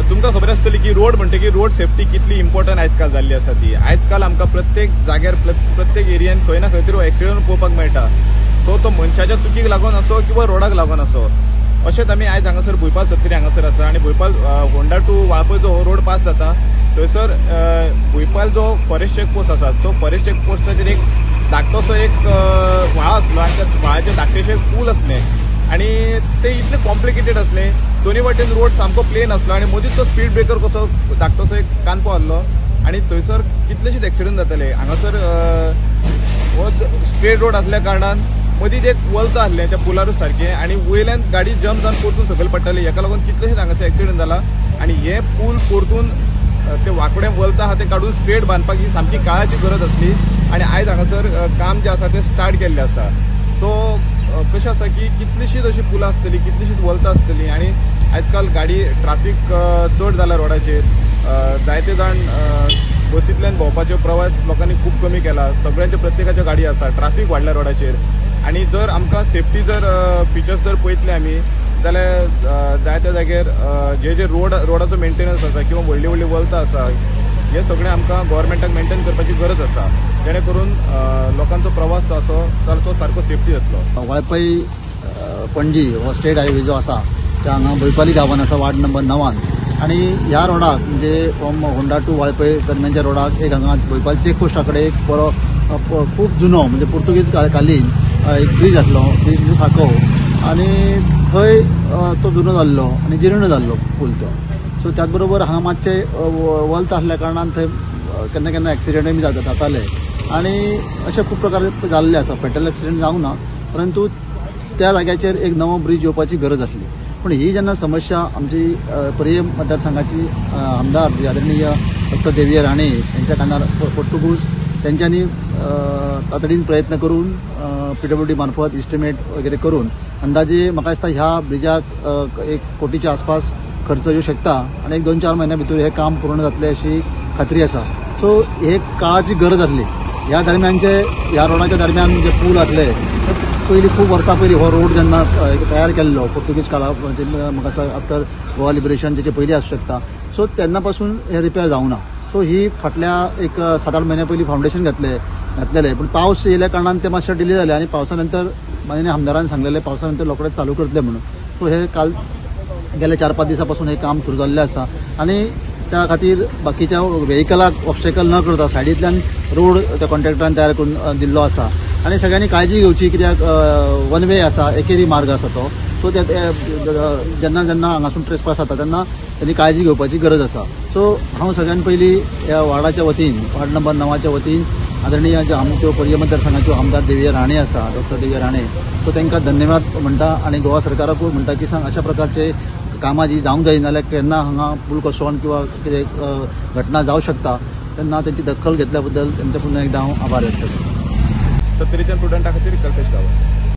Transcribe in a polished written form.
तुमकां खबर आसतली की रोड म्हणटकीर रोड सेफ्टी कितली इम्पॉर्टंट आयजकाल जाल्ली आसा ती. आयजकाल आमकां प्रत्येक जाग्यार प्रत्येक एरियान खंय ना खंय तरी एक्सिडंट पळोवपाक मेळटा. सो तो मनशाच्या चुकीक लागून आसो किंवा रोडाक लागून आसो. अशेंच आमी आयज हांगासर भुंयपाल सत्तरी हांगासर आसा आनी भुंयपाल होंडा टू वाळपय जो हो रोड पास जाता थंयसर भुंयपाल जो फॉरेस्ट चेक पोस्ट आसा तो फॉरेस्ट चेक पोस्टाचेर एक धाकटोसो एक व्हाळ आसलो आनी त्या व्हाळाचेर धाकटेशें एक पूल आसलें आनी ते इतलें कॉम्प्लिकेटेड आसलें. दोनी वाटेन रोड सामको प्लेन आसलो आनी मदींच तो स्पीड ब्रेकर कसो धाकटोसो एक कानपो आहलो आनी थंयसर कितलेशेच एक्सिडंट जाताले. हांगासर हो स्ट्रेट रोड आसल्या कारणान मदींच एक वल्त आहलें त्या पुलारूच सारकें आनी वयल्यान गाडी जम्प जावन परतून सकयल पडटाली. हेका लागून कितलेशेच हांगासर एक्सिडंट जाला आनी हे पूल परतून ते वांकडें वल्त आहा तें काडून स्ट्रेट बांदपाक ही सामकी काळाची गरज आसली आनी आयज हांगासर काम जें आसा तें स्टार्ट केल्लें आसा. सो कशें आसा की कितलीशींच अशीं पुलां आसतलीं, कितलीशींच वल्तां आसतलीं आनी आयजकाल गाडी ट्राफीक चड जाला रोडाचेर. जायते जाण बसींतल्यान भोंवपाचो प्रवास लोकांनी खूब कमी केला. सगळ्यांच्यो प्रत्येकाच्यो गाडी आसा, ट्राफीक वाडल्या रोडाचेर आनी जर आमकां सेफ्टी जर फिचर्स जर पळयतले आमी जाल्यार जायत्या जाग्यार जे जे रोडाचो मेंटेनन्स आसा किंवा व्हडली व्हडली वल्तां आसा हे सगळें आमकां गव्हर्मेंटाक मेंटेन करपाची गरज आसा, जेणे करून लोकांचो प्रवास जो आसा जाल्यार तो सारको सेफ्टी जातलो. वाळपय पणजी हो स्टेट हायवे जो आसा त्या हांगा भुंयपाली गांवान आसा, वार्ड नंबर 9 आनी ह्या रोडाक म्हणजे फ्रॉम होंडा टू वाळपय दरम्यानच्या रोडाक एक हांगा भुंयपाल चेक पोस्टा कडेन एक बरो खूब जुनो म्हणजे पुर्तुगीज कालीन एक ब्रीज आसलो, ब्रीज म्हणजे साको, आनी थंय तो जुनो जाल्लो आनी जीर्ण जाल्लो पूल तो. सो त्याच बरोबर हांगा मातशें वल्त आसल्या कारणान थंय केन्ना केन्ना एक्सिडंटय बी जाताले आनी अशे खूब प्रकार जाल्ले आसा. फेटल एक्सिडंट जावंक ना, परंतु त्या जाग्याचेर एक नवो ब्रीज येवपाची गरज आसली. पूण ही जेन्ना समस्या आमची पर्ये मतदारसंघाची आमदार आदरणीय डॉक्टर देविया राणे यांच्या कानार पडटकूच तेंच्यांनी तातडीन प्रयत्न करून पीडब्ल्यूडी मार्फत इस्टिमेट वगैरे करून अंदाजे म्हाका दिसता ह्या ब्रिजाक 1 कोटीच्या आसपास खर्च येवं शकता आनी एक 2-4 म्हयन्या भितर हें काम पूर्ण जातलें अशी खात्री आसा. सो हे काळाची गरज आसली. ह्या दरम्यानचे ह्या रोडाच्या दरम्यान जे पूल आसले पयलीं खूब वर्सां पयलीं हो रोड जेन्ना तयार केल्लो पुर्तुगीज काळा म्हणजे म्हाका दिसता आफ्टर गोवा लिबरेशन जेचे पयलीं आसूं शकता. सो तेन्ना पासून हे रिपेर जावंक ना. सो ही फाटल्या एक 7-8 म्हयन्या पयलीं फावंडेशन घातलेलें, पूण पावस येयल्या कारणान ते मातशें डिले जालें आनी पावसा नंतर माननीय आमदारान सांगलेलें पावसा नंतर रोखडेंच चालू करतले म्हणून. सो हे काल गेल्या 4-5 दिसां पासून हें काम सुरू जाल्लें आसा आनी त्या खातीर बाकीच्या व्हेकलाक ऑब्स्टेकल न करता सायडींतल्यान रोड त्या कॉन्ट्रॅक्टरान तयार करून दिल्लो आसा आनी सगळ्यांनी काळजी घेवची कित्याक वन वे आसा, एकेरी मार्ग आसा तो. सो ते जेन्ना जेन्ना हांगासून ट्रेसपास जाता तेन्ना तेणी काळजी घेवपाची गरज आसा. सो हांव सगळ्यान पयलीं ह्या वार्डाच्या वतीन, वार्ड नंबर 9च्या वतीन आदरणीय ज्यो आमच्यो पर्ये मतदारसंघाच्यो आमदार देविया राणे आसा, डॉक्टर देविया राणे, सो तांकां धन्यवाद म्हणटा आनी गोवा सरकाराकूय म्हणटा की सांग अशा प्रकारचे कामां जी जावंक जायना जाल्यार केन्ना हांगा पूल कोसळोन किंवा कितें घटना जावं शकता तेन्ना तेंची दखल घेतल्या बद्दल तेंचे पुन्हा एकदा हांव आभार व्यक्त करता. सत्तरीच्यान प्रुडंटा खातीर कल्पेश गांवस.